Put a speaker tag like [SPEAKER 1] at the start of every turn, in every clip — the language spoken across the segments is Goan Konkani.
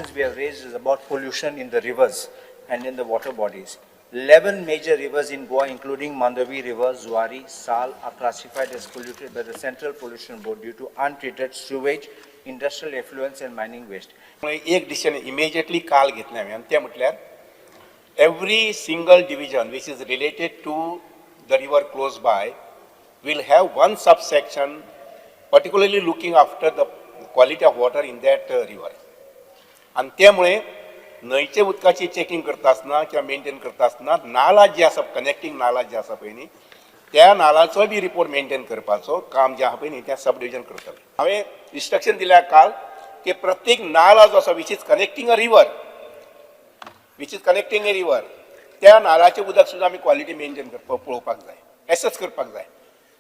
[SPEAKER 1] questions we have raised is about pollution in the rivers and in the water bodies. 11 major rivers in Goa, including Mandovi River, Zuari, Sal, are classified as polluted by the Central Pollution Board due to untreated sewage, industrial effluents and mining waste.
[SPEAKER 2] एक डिसिजन इमिजिएटली काल घेतलें हांवें आनी तें म्हटल्यार every single division which is related to the river close by will have one subsection particularly looking after the quality of water in that river. आनी त्यामुळे न्हंयचे उदकाची चॅकिंग करता आसतना किंवा मेंटेन करता आसतना नाला जी आसा, कनेक्टींग नाला जी आसा पळय न्ही, त्या नालाचोय बी रिपोर्ट मेंटेन करपाचो काम जें आहा पळय न्ही तें सब डिविजन करतलें. हांवें इन्स्ट्रक्शन दिल्या काल की प्रत्येक नाला जो आसा which is connecting a river, which is connecting a river, त्या नालाचें उदक सुद्दां आमी क्वॉलिटी मेंटेन करपाक पळोवपाक जाय, एसएस करपाक जाय.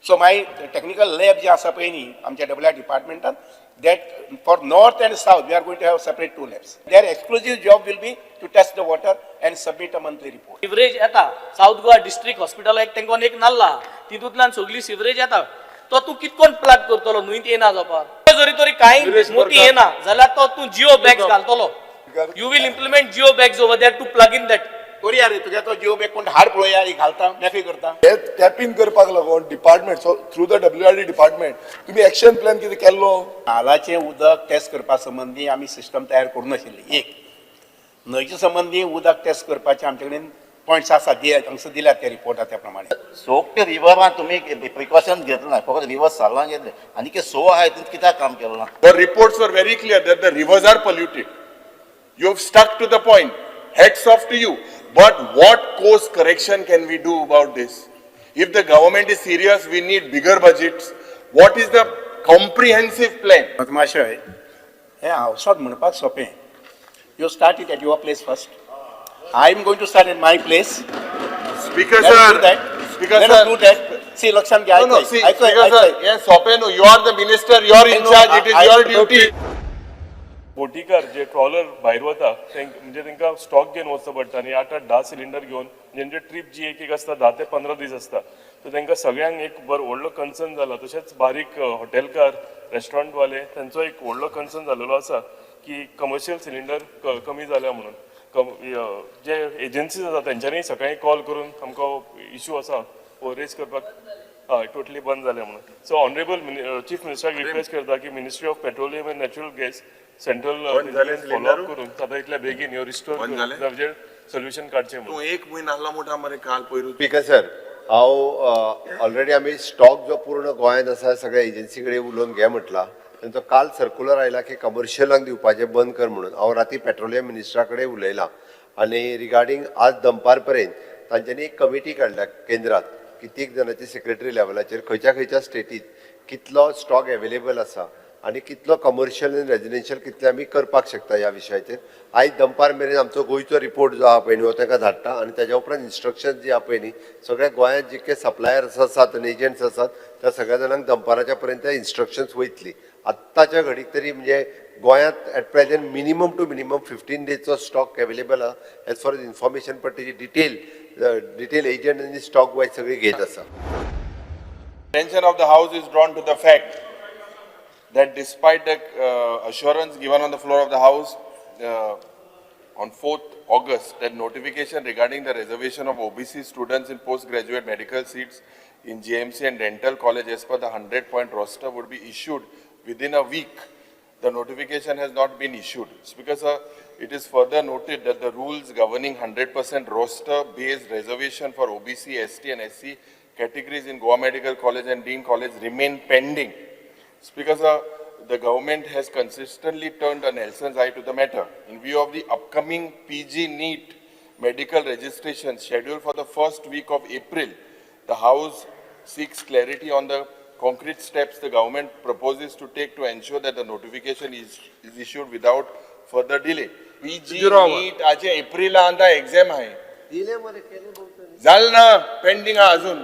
[SPEAKER 2] सो मागीर टॅक्निकल लॅब जे आसा पळय न्ही आमच्या डब्ल्यू आर डिपार्टमेंटान, that for north and south we are going to have separate two labs. Their exclusive job will be to test the water and submit a monthly report.
[SPEAKER 3] Sewerage येता साऊथ गोवा डिस्ट्रिक्ट हॉस्पिटला एक तेंकोन एक नाल्ला, तितूंतल्यान सगळी सिवरेज येता. तो तूं कितकोन प्लग करतलो न्हंयत येना जावपाक? जरी तरी कांय मोती येना जाल्यार तो तूं जिओ बॅग्स घालतलो. You will implement geo bags over there to plug in that.
[SPEAKER 2] करुया रे, तुगे तो जिओ बॅग कोण हाड पळोवया, घालता मेकळी करता.
[SPEAKER 4] हे टॅपींग करपाक लागून department, so through the WRD department तुम्ही एक्शन प्लॅन कितें केल्लो?
[SPEAKER 2] नालाचें उदक टेस्ट करपा संबंदी आमी सिस्टम तयार करूं नाशिल्ली. एक न्हंयचे संबंदी उदक टेस्ट करपाचे आमचे कडेन पॉयंट्स आसा, हांगसर दिल्यात ते रिपोर्टा त्या प्रमाणे.
[SPEAKER 5] सोगटे रिवरान तुम्ही प्रिकॉशन घेतलं नाही, फक्त रिवर सालान घेतले आनी की सो आहाय तितून कित्याक काम केलं ना?
[SPEAKER 6] The reports were very clear that the rivers are polluted. You have stuck to the point. Hats off to you. But what course correction can we do about this? If the government is serious, we need bigger budgets. What is the comprehensive plan?
[SPEAKER 2] मातशें हें हावसात म्हणपाक सोंपें. You start it at your place first. I am going to start at my place.
[SPEAKER 6] Speaker
[SPEAKER 2] Let us
[SPEAKER 6] sir,
[SPEAKER 2] do that.
[SPEAKER 6] Speaker
[SPEAKER 2] Let
[SPEAKER 6] sir.
[SPEAKER 2] Us do that. See, लक्षात घ्या.
[SPEAKER 6] No, no, see,
[SPEAKER 2] आयकय,
[SPEAKER 6] Speaker sir,
[SPEAKER 2] आयकय.
[SPEAKER 6] Yes, सोंपें न्हू. You are the minister, you are in
[SPEAKER 2] No,
[SPEAKER 6] charge, it is your duty.
[SPEAKER 7] बोटीकार जे ट्रॉलर भायर वता म्हणजे तांकां स्टॉक घेवन वचचो पडटा आनी आठ आठ धा सिलिंडर घेवन जेंचे ट्रीप जी एक एक आसता 10 ते 15 दीस आसता, सो तांकां सगळ्यांक एक बरो व्हडलो कन्सर्न जाला. तशेंच बारीक हॉटेलकार, रेस्टॉरंटवाले, तांचो एक व्हडलो कन्सर्न जालेलो आसा की कमर्शियल सिलिंडर कमी जाल्या म्हणून. जे एजन्सीज आसा तेंच्यांनी सकाळी कॉल करून आमकां इशू आसा हो रेज करपाक, हय, टोटली बंद जालें म्हणून. सो ऑनरेबल चीफ मिनिस्टराक रिक्वेस्ट करता की Ministry of Petroleum and Natural Gas, central
[SPEAKER 6] बंद जालें
[SPEAKER 7] फॉलोअप
[SPEAKER 6] cylinder?
[SPEAKER 7] करून जाता इतल्या बेगीन ह्यो रिस्टोर
[SPEAKER 6] बंद जालें?
[SPEAKER 7] करून ताजेर सोल्युशन काडचें म्हणून.
[SPEAKER 6] तूं एक म्हयनो नासलो म्हणटा मरे काल पयरू.
[SPEAKER 8] स्पीकर सर, हांव ऑलरेडी आमी स्टॉक जो पूर्ण गोंयांत आसा सगळ्या एजन्सी कडेन उलोवन घे म्हटला. तेंचो काल सर्कुलर आयला की कमर्शियलांक दिवपाचें बंद कर म्हणून. हांव राती पेट्रोलियम मिनिस्टरा कडेन उलयलां आनी रिगार्डींग आज दनपार पर्यंत तांच्यांनी एक कमिटी काडल्या केंद्रात की तीग जाणांची सेक्रेटरी लेवलाचेर खंयच्या खंयच्या स्टेटीत कितलो स्टॉक एवेलेबल आसा आनी कितलो कमर्शियल आनी रेजिडेन्शियल कितले आमी करपाक शकता ह्या विशयाचेर. आयज दनपार मेरेन आमचो गोंयचो रिपोर्ट जो आहा पळय न्ही हो तांकां धाडटा आनी ताज्या उपरांत इन्स्ट्रक्शन जी आहा पळय न्ही सगळ्या गोंयांत जितके सप्लायर्स आसात आनी एजंट्स आसात त्या सगळ्या जाणांक दनपाराच्या पर्यंत इन्स्ट्रक्शन्स वयतली. आत्ताच्या घडीक तरी म्हणजे गोंयांत at present minimum to minimum 15 डेजचो stock available आहा एज फार एज इन्फॉर्मेशन, पण तेजी डिटेल डिटेल एजंट आनी स्टॉक वायज सगळी घेत आसा.
[SPEAKER 6] Attention of the House is drawn to the fact that despite the assurance given on the floor of the House on 4th August that notification regarding the reservation of OBC students in postgraduate medical seats in GMC and dental college as per the 100-point roster would be issued within a week, the notification has not been issued. Speaker sir, it is further noted that the rules governing 100% roster-based reservation for OBC, ST and SC categories in Goa Medical College and Dean College remain pending. Speaker sir, the government has consistently turned a Nelson's eye to the matter. In view of the upcoming PG NEET medical registration scheduled for the first week of April, the House seeks clarity on the concrete steps the government proposes to take to ensure that the notification is issued without further delay. PG NEET आजे एप्रिला आता एक्झाम आहे. झालं ना, पेंडिंग हा अजून.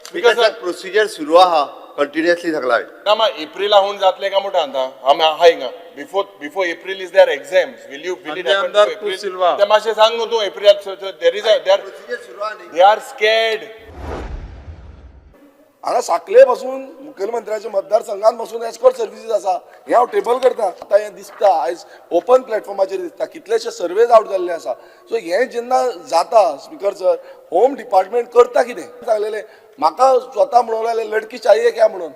[SPEAKER 8] स्पीकर सर, प्रोसिजर सुरू आहा कंटिन्युअसली सगळा.
[SPEAKER 6] ना, मा एप्रिला होऊन जातले का मोठा आता आमी आहा हिंगा. Before April is their exams. Will it happen?
[SPEAKER 9] आमदार सिल्वा.
[SPEAKER 6] ते मातशें सांग न्हू तूं एप्रिलाक there is a there
[SPEAKER 8] procedure सुरू आहा न्ही.
[SPEAKER 6] They are scared.
[SPEAKER 4] हांगा साखळे पासून मुखेलमंत्र्याच्या मतदारसंघात पासून एस्कॉर्ट सर्विसीस आसा, हें हांव टेबल करता. आतां हें दिसता आयज ओपन प्लॅटफॉर्माचेर दिसता, कितलेशे सर्वेज आवट जाल्ले आसा. सो हें जेन्ना जाता स्पीकर सर, होम डिपार्टमेंट करता कितें सांगलेलें म्हाका स्वता म्हणूंक लागले लडकी चाहिए क्या म्हणून,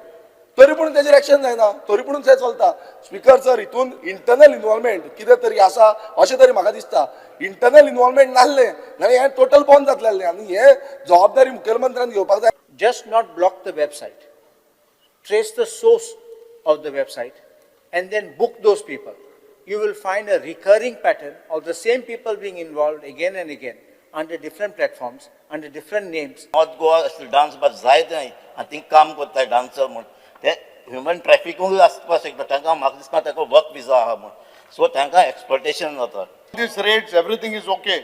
[SPEAKER 4] तरी पूण तेजेर एक्शन जायना, तरी पूण तें चलता. स्पीकर सर, हितून इंटरनल इन्वॉल्वमेंट कितें तरी आसा अशें तरी म्हाका दिसता. इंटरनल इन्वॉल्वमेंट नासलें जाल्यार हें टोटल बंद जातलें आनी हें जबाबदारी मुखेलमंत्र्यान घेवपाक जाय.
[SPEAKER 1] Just not block the website, trace the source of the website and then book those people. You will find a recurring pattern of the same people being involved again and again under different platforms, under different names.
[SPEAKER 5] North Goa dance bar जायते आनी थिंग काम करता डान्सर म्हूण, ते ह्युमन ट्रॅफिकूय आसपाक शकता. तांकां म्हाका दिसता ताका वर्क विजा आहा म्हूण, सो तांकां एक्सप्लॉयटेशन जाता.
[SPEAKER 9] This rates everything is okay,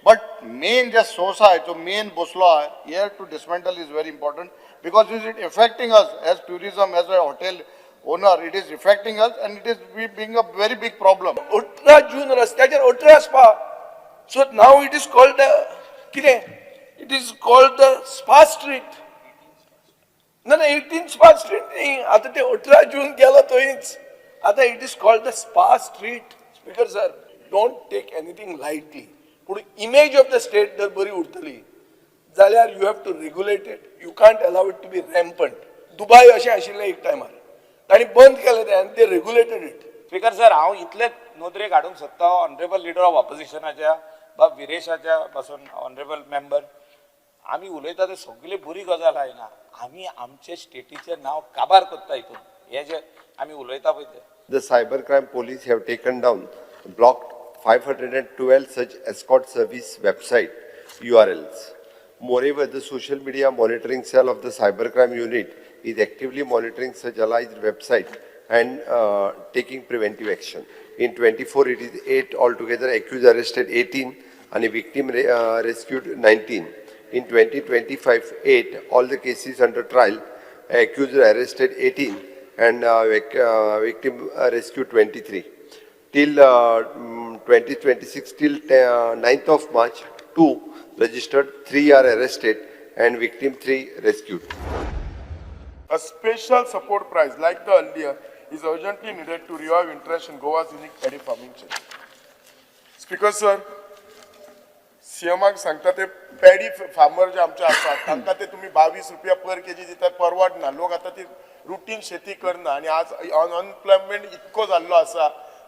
[SPEAKER 9] but main J source आहा, जो मेन बसलो आहा, here to dismantle is very important because is it affecting us as tourism, as a hotel owner, it is affecting us and it is being a very big problem.
[SPEAKER 10] 18 जून रस्त्याचेर 18 spa, so now it is called the कितें, it is called the spa street. ना ना 18 स्पा स्ट्रीट न्ही, आतां ते 18 जून गेलो थंयच, आतां it is called the spa street. Speaker sir, don't take anything lightly, पूण इमेज ऑफ the state जर बरी उरतली जाल्यार you have to regulate it, you can't allow it to be rampant. Dubai अशें आशिल्लें एक टायमार, तांणी बंद केलें तें आनी ते रेगुलेटेड it.
[SPEAKER 11] Speaker sir, हांव इतलेच नदरेक हाडूंक सोदता ऑनरेबल लिडर ऑफ ऑपोजिशनाच्या बाब विरेशाच्या पासून ऑनरेबल मेंबर, आमी उलयता ते सगळी बरी गजाल आयना, आमी आमचे स्टेटीचें नांव काबार करता हितून, हे जे आमी उलयता पळय ते.
[SPEAKER 8] The cyber crime police have taken down, blocked 512 such escort service website URLs. Moreover, the social media monitoring cell of the cyber crime unit is actively monitoring such alleged website and taking preventive action. In 24, it is 8 altogether, accused arrested 18 and a victim rescued 19. In 2025, 8, all the cases under trial, accused arrested 18 and victim rescued 23. Till 2026, till 9th of March, 2 registered, 3 are arrested and victim 3 rescued.
[SPEAKER 6] A special support price like the earlier is urgently needed to revive interest in Goa's unique paddy farming chain. Speaker sir, सीएमाक सांगता ते पॅडी फार्मर जे आमचे आसात तांकां ते तुमी 22 रुपया पर केजी दितात, परवडना. लोक आतां ती रुटीन शेती करना आनी आज अनएम्प्लॉयमेंट इतको जाल्लो आसा,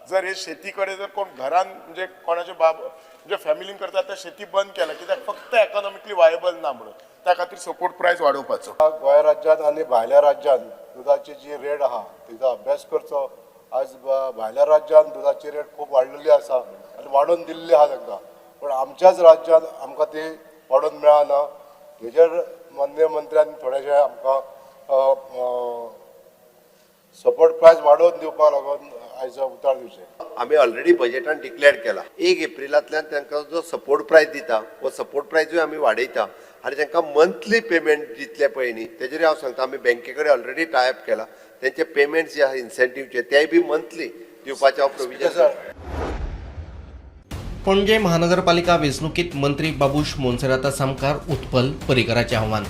[SPEAKER 6] जर हे शेती कडेन जर कोण घरान म्हणजे कोणाचे बाब म्हणजे फॅमिलीन करता ते शेती बंद केला कित्याक फक्त एकोनॉमिकली वायबल ना म्हणून, त्या खातीर सपोर्ट प्रायस वाडोवपाचो.
[SPEAKER 9] गोंय राज्यांत आनी भायल्या राज्यांत दुदाची जी रेट आहा तिचो अभ्यास करचो. आज भायल्या राज्यांत दुदाची रेट खूब वाडलेली आसा आनी वाडोवन दिल्ली आहा तांकां, पूण आमच्याच राज्यांत आमकां ती वाडोवन मेळना. हेजेर माननीय मंत्र्यान थोडेशें आमकां सपोर्ट प्रायस वाडोवन दिवपाक लागून आयज उतर दिवचें.
[SPEAKER 8] आमी ऑलरेडी बजेटान डिक्लेअर केला, 1 एप्रिलांतल्यान तांकां जो सपोर्ट प्रायस दिता हो सपोर्ट प्रायजूय आमी वाडयता आनी तांकां मंथली पेमेंट दितले पळय न्ही, तेजेर हांव सांगता आमी बँके कडेन ऑलरेडी टायप केला, तेंचे पेमेंट्स जे आहा इन्सेंटिवचे तेय बी मंथली दिवपाचें हांव प्रोविजन करता.
[SPEAKER 12] पणजे महानगरपालिका वेंचणुकीत मंत्री बाबूश मोन्सेराता सामकार उत्पल पर्रीकराचें आव्हान.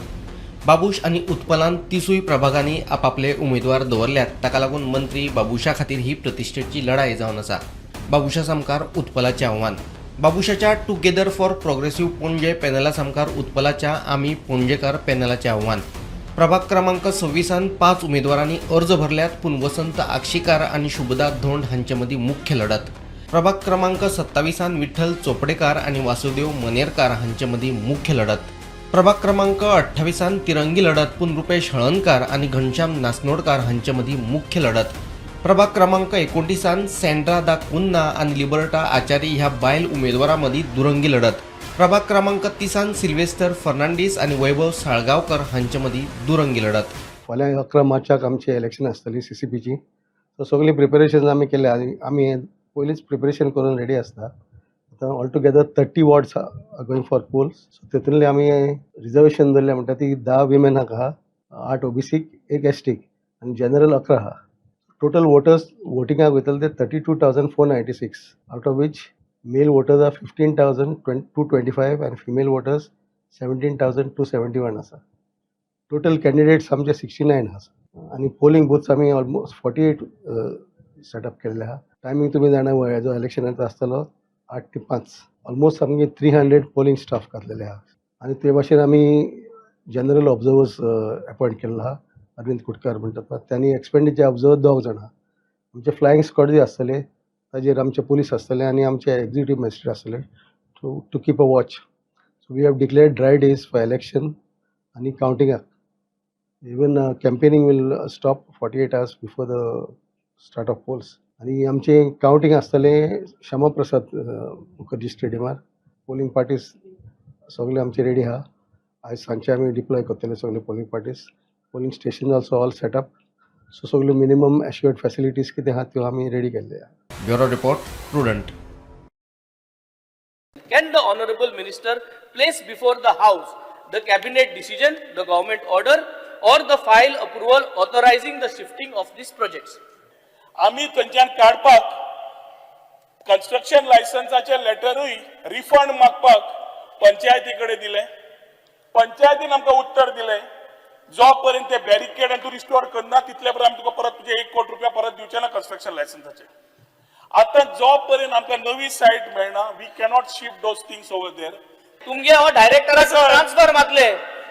[SPEAKER 12] बाबूश आनी उत्पलान 30 प्रभागांनी आपापले उमेदवार दवरल्यात, ताका लागून मंत्री बाबूशा खातीर ही प्रतिश्ठेची लढाय जावन आसा. बाबूशा सामकार उत्पलाचें आव्हान. बाबूशाच्या टुगेदर फॉर प्रोग्रेसिव्ह पणजे पॅनला सामकार उत्पलाच्या आमी पणजेकार पॅनलाचें आव्हान. प्रभाग क्रमांक 26 5 उमेदवारांनी अर्ज भरल्यात, पूण वसंत आक्षीकार आनी शुभदा धोंड हांचे मदीं मुख्य लढत. प्रभाग क्रमांक 27 विठ्ठल चोपडेकार आनी वासुदेव मनेरकार हांचे मदीं मुख्य लढत. प्रभाग क्रमांक 28 तिरंगी लढत, पूण रुपेश हळणकार आनी घनश्याम नासनोडकार हांचे मदीं मुख्य लढत. प्रभाग क्रमांक 29 सँड्रा दा कुन्हा आनी लिबर्टा आचारी ह्या बायल उमेदवारां मदीं दुरंगी लढत. प्रभाग क्रमांक 30 सिल्वेस्टर फर्नांडीस आनी वैभव साळगांवकर हांचे मदीं दुरंगी लढत.
[SPEAKER 13] फाल्यां 11 मार्चाक आमची इलेक्शन आसतली CCPची, सो सगळीं प्रिपरेशन आमी केल्या आनी आमी पयलींच प्रिपरेशन करून रेडी आसता. आतां all together 30 wards are going for polls, so तितूंतले आमी रिजर्वेशन दवरलें म्हणटा ती 10 विमेनाक आहा, 8 OBCक, 1 STक आनी जनरल 11 आहा. टोटल वोटर्स वोटिंगाक वयतले ते 32,496, out of which male voters are 15,225 आनी फिमेल वोटर्स 17,271 आसा. टोटल कॅन्डिडेट्स आमचे 69 आसा आनी पोलिंग बूथ्स आमी ऑलमोस्ट 48 सेटअप केल्ले आहा. टायमींग तुमी जाणा, हेजो इलेक्शनाचो आसतलो 8 ते 5. ऑलमोस्ट आमगे 300 पोलिंग स्टाफ घातलेले आहा आनी ते भाशेन आमी जनरल ऑब्जर्वर्स अपॉयंट केल्लो आहा, अरविंद कुटकार म्हणटात त्यांनी. एक्सपेंडिचर ऑब्जर्वर दोग जाणां. आमचे फ्लायिंग स्क्वॉड जे आसतले, ताजेर आमचे पुलीस आसतले आनी आमचे एक्झिक्युटीव मॅजिस्ट्रेट आसतले to keep a watch. So we have declared dry days for election आनी कावंटिंगाक. Even campaigning will stop 48 hours before the start of polls. आनी आमचें कावंटींग आसतलें श्यामा प्रसाद मुखर्जी स्टेडियमार. पोलिंग पार्टीज सगळे आमचे रेडी आहा. आयज सांजचे आमी डिप्लॉय करतले सगळे polling parties. Polling station also all setup, so सगल्यो मिनिमम एश्युअर्ड फॅसिलिटीज कितें आहा त्यो आमी रेडी केल्ले आहा.
[SPEAKER 12] Bureau report, Prudent.
[SPEAKER 3] Can the honorable minister place before the house the cabinet decision, the government order or the file approval authorizing the shifting of these projects?
[SPEAKER 14] आमी थंयच्यान काडपाक कन्स्ट्रक्शन लायसन्साचे लेटरूय रिफंड मागपाक पंचायती कडेन दिलें. पंचायतीन आमकां उत्तर दिलें, जो पर्यंत ते बॅरिकेड आनी तूं रिस्टोर करना, तितले पर्यंत आमी तुका परत तुजे 1 कोटी रुपया परत दिवचे ना कन्स्ट्रक्शन लायसन्साचे. आतां जो पर्यंत आमकां नवी सायट मेळना, we cannot shift those things over there.
[SPEAKER 3] तुमगे हो डायरेक्टराक
[SPEAKER 14] Sir.
[SPEAKER 3] Transfer मातले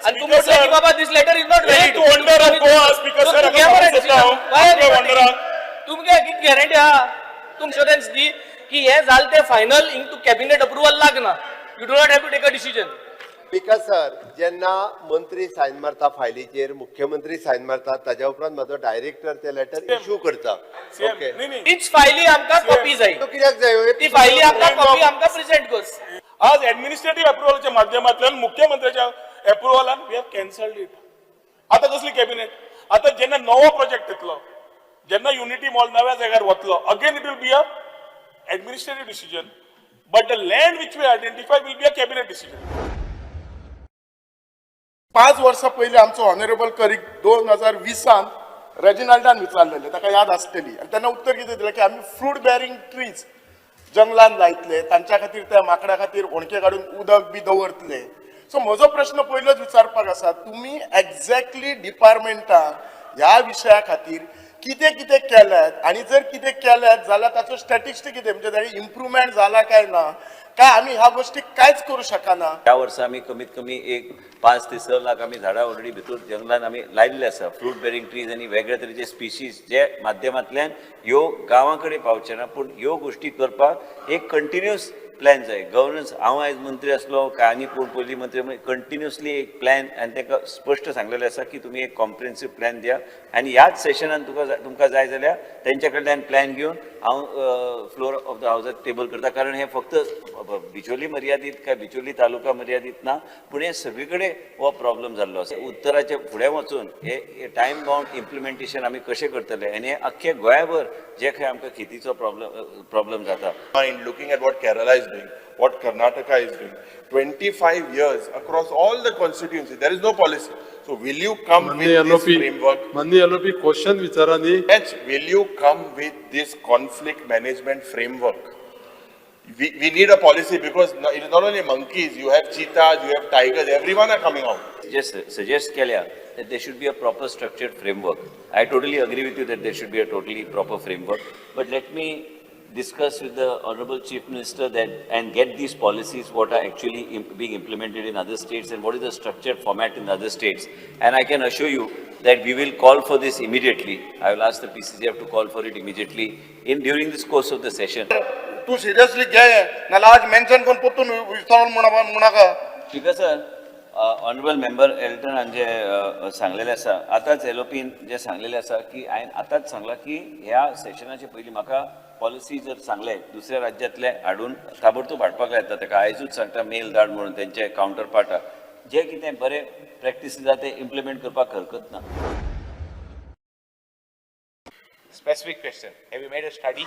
[SPEAKER 3] आणि तुम्ही
[SPEAKER 14] Speaker,
[SPEAKER 3] म्हटलं की
[SPEAKER 14] sir.
[SPEAKER 3] बाबा, this letter is not valid.
[SPEAKER 14] Wonder of Goa, Speaker sir, हांगा सांगूंक सोदता हांव. आपल्या wonder-आक.
[SPEAKER 3] तुमगे कित गॅरंटी आहा, तुम इन्शुरन्स दी की हे जाल ते फायनल, हिंग तूं कॅबिनेट अप्रुव्हल लागना, you do not have to take a decision?
[SPEAKER 8] Speaker sir, जेन्ना मंत्री सायन मारता फायलीचेर, मुख्यमंत्री सायन मारता, ताज्या उपरांत म्हाजो डायरेक्टर ते लेटर इश्यू करता. ओके.
[SPEAKER 14] न्ही न्ही.
[SPEAKER 3] तीच फायली आमकां कॉपी जाय.
[SPEAKER 8] तो कित्याक जाय?
[SPEAKER 3] ती फायली आमकां कॉपी आमकां प्रेझेंट कर.
[SPEAKER 14] आज ऍडमिनिस्ट्रेटिव्ह अप्रुव्हलाच्या माध्यमांतल्यान, मुख्यमंत्र्याच्या अप्रुव्हलान we have cancelled it. आता कसली कॅबिनेट? आता जेन्ना नवो प्रोजेक्ट येतलो, जेन्ना युनिटी मॉल नव्या जाग्यार वतलो, again it will be a administrative decision, but the land which we identify will be a cabinet decision.
[SPEAKER 4] 5 वर्सां पयलीं आमचो ऑनरेबल करीक 2020न रेजिनाल्डान विचारलेलें, ताका याद आसतली. आनी तेन्ना उत्तर कितें दिलें की आमी फ्रूट बेरींग ट्रीज जंगलान लायतले, तांच्या खातीर, त्या माकडां खातीर होणके काडून उदक बी दवरतले. सो म्हजो प्रश्न पयलोच विचारपाक आसा, तुमी एग्जॅक्टली डिपार्टमेंटान ह्या विशया खातीर कितें कितें केल्यात आनी जर कितें केल्यात जाल्यार ताचो स्टॅटिस्टीक कितें, म्हणजे ताणी इम्प्रुवमेंट जाला काय ना, काय आमी ह्या गोष्टी कांयच करूं शकना?
[SPEAKER 15] ह्या वर्सा आमी कमीत कमी एक 5 ते 6 लाख आमी झाडां ऑलरेडी भितर जंगलान आमी लायिल्ले आसा, फ्रूट बेरींग ट्रीज आनी वेगळे तरेचे स्पिशीज, जे माध्यमांतल्यान ह्यो गांवां कडेन पावचे ना. पूण ह्यो गोश्टी करपाक एक कंटिन्युअस प्लॅन जाय. गवर्नन्स, हांव आयज मंत्री आसलो काय आनी कोण पयलीं मंत्री, कंटिन्युअसली एक प्लॅन आनी ताका स्पश्ट सांगलेलें आसा की तुमी एक कॉम्प्रिहेन्सीव प्लॅन दिया आनी ह्याच सेशनान तुका तुमकां जाय जाल्यार तेंच्या कडल्यान प्लॅन घेवन हांव फ्लोर ऑफ the हावजाक टेबल करता. कारण हें फक्त बिचोली मर्यादीत काय बिचोली तालुका मर्यादीत ना, पूण हे सगळे कडेन हो प्रॉब्लम जाल्लो आसा. उत्तराचे फुडें वचून हे टायम बाउंड इम्प्लिमेंटेशन आमी कशें करतले आनी हे अख्खे गोंयाभर जे खंय आमकां खेतीचो प्रॉब्लम जाता.
[SPEAKER 6] Mind looking at what Kerala is doing, what Karnataka is doing. 25 years across all the constituencies, there is no policy. So will you come with
[SPEAKER 16] माननीय
[SPEAKER 6] this
[SPEAKER 16] LOP
[SPEAKER 6] framework?
[SPEAKER 16] माननीय एलओपी, क्वेश्चन विचारा न्ही.
[SPEAKER 6] Yes, will you come with this conflict management framework? We need a policy because it is not only monkeys, you have cheetahs, you have tigers, everyone are coming out.
[SPEAKER 15] J suggest केल्या that there should be a proper structured framework. I totally agree with you that there should be a totally proper framework. But let me discuss with the Honorable Chief Minister that and get these policies, what are actually being implemented in other states and what is the structured format in other states. And I can assure you that we will call for this immediately. I will ask the PCCF to call for it immediately in during this course of the session.
[SPEAKER 4] तूं सिरियसली घे, नाल्यार आज मेन्शन करून परतून विचारून म्हणूनाका.
[SPEAKER 15] Speaker sir, honourable member Elton हांचे सांगलेलें आसा, आतांच एलओपीन जें सांगलेलें आसा की हांवें आतांच सांगलां की ह्या सेशनाचे पयलीं म्हाका पॉलिसी जर सांगलें, दुसऱ्या राज्यांतले हाडून ताबडतोब हाडपाक लायता ताका. आयजूच सांगता मेल धाड म्हणून तेंचे कावंटर पार्टाक. जे कितें बरे प्रॅक्टिसीस आसा ते इम्प्लिमेंट करपाक हरकत ना.
[SPEAKER 11] Specific question. Have you made a study?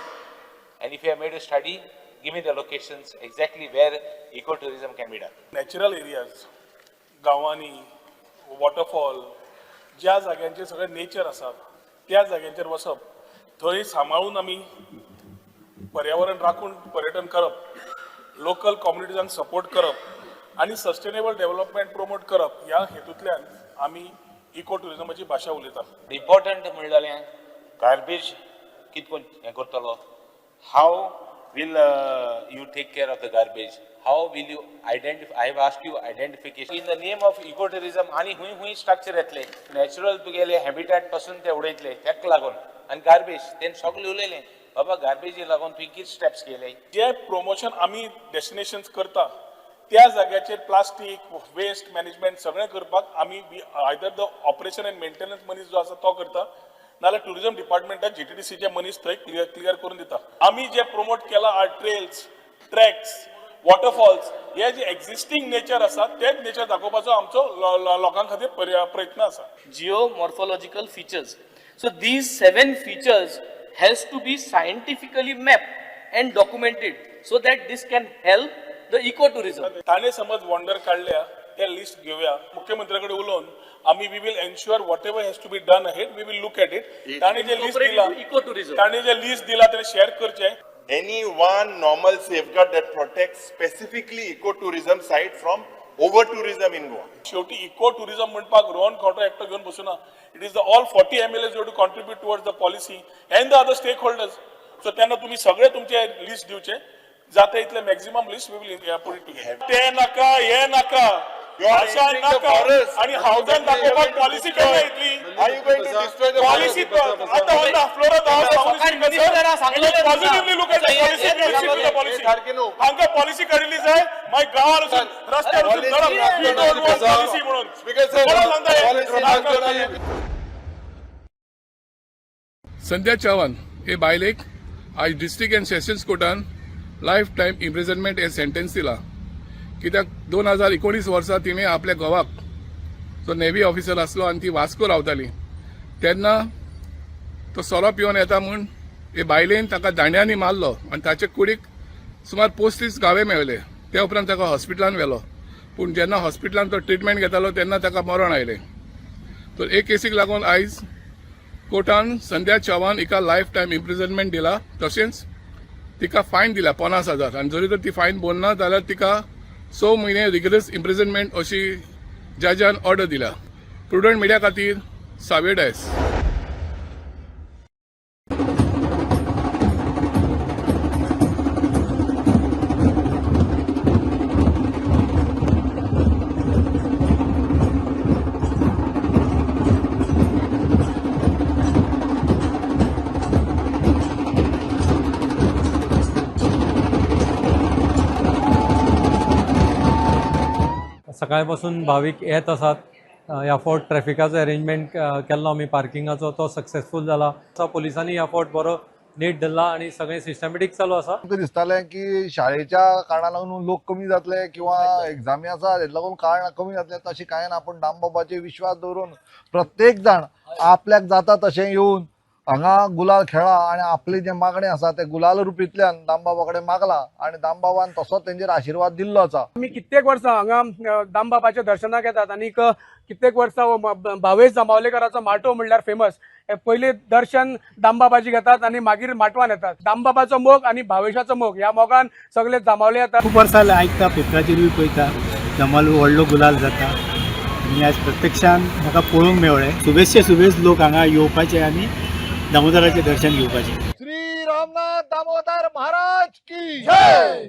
[SPEAKER 11] And if you have made a study, give me the locations exactly where ecotourism can be done.
[SPEAKER 14] Natural areas, गांवांनी वॉटरफॉल, ज्या जाग्यांचेर सगळें नेचर आसा त्या जाग्यांचेर वचप, थंय सांबाळून आमी पर्यावरण राखून पर्यटन करप, लोकल कम्युनिटीजांक सपोर्ट करप आनी सस्टेनेबल डेव्हलपमेंट प्रमोट करप, ह्या हेतूंतल्यान आमी इको टुरिजमाची भाशा उलयता.
[SPEAKER 11] इम्पॉर्टंट म्हणलें जालें गार्बेज कितको हें करतलो, how will you take care of the garbage, how will you identify, I have asked you identification in the name of eco tourism. आनी हुंय हुंय स्ट्रक्चर येतले नॅचरल तुगेले हॅबिटॅट पासून ते उडयतले तेका लागून, आनी गार्बेज तेणें सगळें उलयलें बाबा गार्बेजी लागून तुवें कितें स्टेप्स घेयले.
[SPEAKER 14] जे प्रमोशन आमी डेस्टिनेशन्स करता त्या जाग्याचेर प्लास्टीक वेस्ट मॅनेजमेंट सगळें करपाक आमी either the operation and maintenance मनीस जो आसा तो करता, नाल्यार टुरिजम डिपार्टमेंटाक जीटीडीसीचे मनीस थंय क्लियर करून दिता. आमी जे प्रमोट केला are trails, tracks, waterfalls, हे जे एक्झिस्टींग नेचर आसा तेच नेचर दाखोवपाचो आमचो लोकां खातीर प्रयत्न आसा.
[SPEAKER 3] Geomorphological features. So these 7 features has to be scientifically mapped and documented so that this can help the ecotourism.
[SPEAKER 14] ताणे समज वॉन्डर काडल्या ते लिस्ट घेवया, मुख्यमंत्र्या कडेन उलोवन आमी we will ensure whatever has to be done ahead we will look at it. ताणे जे लिस्ट दिला
[SPEAKER 3] इकोटुरिझम,
[SPEAKER 14] ताणे जे लिस्ट दिला ते शेअर करचे.
[SPEAKER 6] Any one normal safeguard that protects specifically ecotourism site from over tourism in Goa.
[SPEAKER 14] शेवटी इको टुरिझम म्हणपाक रोहन खंवटो एकटो घेवन बसूना. It is the all 40 MLAs who to contribute towards the policy and the other stakeholders. So तेन्ना तुमी सगळे तुमचे लिस्ट दिवचे, जाता इतले maximum list we will put it together. ते नाका, हे नाका, भाशा नाका, आनी हावजान दाखोवपाक पॉलिसी केन्ना येतली? पॉलिसी आतां on the floor of the house positively look at the policy, policy हांकां पॉलिसी काडिल्ली जाय, मागीर गांवार वचून रस्त्यार वचून धरप पॉलिसी म्हणून.
[SPEAKER 16] संध्या चव्हाण हे बायलेक आयज डिस्ट्रिक्ट अँड सेशन्स कोर्टान लायफ टायम इम्प्रिजनमेंट हे सेंटेन्स दिला. कित्याक 2019 वर्सा तिणें आपल्या घोवाक, जो नेव्ही ऑफिसर आसलो आनी ती वास्को रावताली, तेन्ना तो सोरो पिवन येता म्हूण हे बायलेन ताका दांड्यांनी मारलो आनी ताचे कुडीक सुमार 35 घावे मेळले. त्या उपरांत ताका हॉस्पिटलान व्हेलो, पूण जेन्ना हॉस्पिटलान तो ट्रिटमेंट घेतालो तेन्ना ताका मरण आयलें. तर एक केसीक लागून आयज कोर्टान संध्या चव्हाण हिका लायफ टायम इम्प्रिजनमेंट दिला, तशेंच तिका फायन दिला 50,000 आनी जरी तर ती फायन भरना जाल्यार तिका 6 म्हयने रिगरस इम्प्रिजनमेंट अशी जजान ऑर्डर दिल्या. प्रुडंट मिडिया खातीर सावियो डायस.
[SPEAKER 17] सकाळपासून भावीक येत आसात. ह्या फावट ट्रॅफिकाचो अरेंजमेंट केल्लो आमी पार्किंगाचो, तो सक्सेसफूल जाला. पोलिसांनी ह्या फावट बरो नीट धरला आनी सगळें सिस्टमॅटीक चालू आसा.
[SPEAKER 4] आमकां दिसतालें की शाळेच्या कारणां लागून लोक कमी जातले किंवा एग्जामी आसा हेका लागून कारणां कमी जातले, तशें कांय ना. पूण दामबाबाचेर विश्वास दवरून प्रत्येक जाण आपल्याक जाता तशें येवन हांगा गुलाल खेळा आनी आपली जें मागणें आसा तें गुलाल रुपींतल्यान दामबाबा कडेन मागला आनी दामबाबान तसोच तेंचेर आशिर्वाद दिल्लो आसा.
[SPEAKER 18] आमी कित्येक वर्सां हांगा दामबाबाच्या दर्शनाक येतात आनी कित्येक वर्सां भावेश जांबावलेकराचो माटोव म्हणल्यार फेमस. पयलीं दर्शन दामबाबाची घेतात आनी मागीर माटवान येतात. दामबाबाचो मोग आनी भावेशाचो मोग ह्या मोगान सगळे जांबावले येतात.
[SPEAKER 19] खूब वर्सां आयकता, पेपराचेरूय पळयता, जांबावले व्हडलो गुलाल जाता आनी आज प्रत्यक्षान म्हाका पळोवंक मेळ्ळें. सुबेजशे सुबेज लोक हांगा येवपाचे आनी दामोदराचें दर्शन घेवपाचें.
[SPEAKER 4] श्री रामनाथ दामोदर महाराज की जय.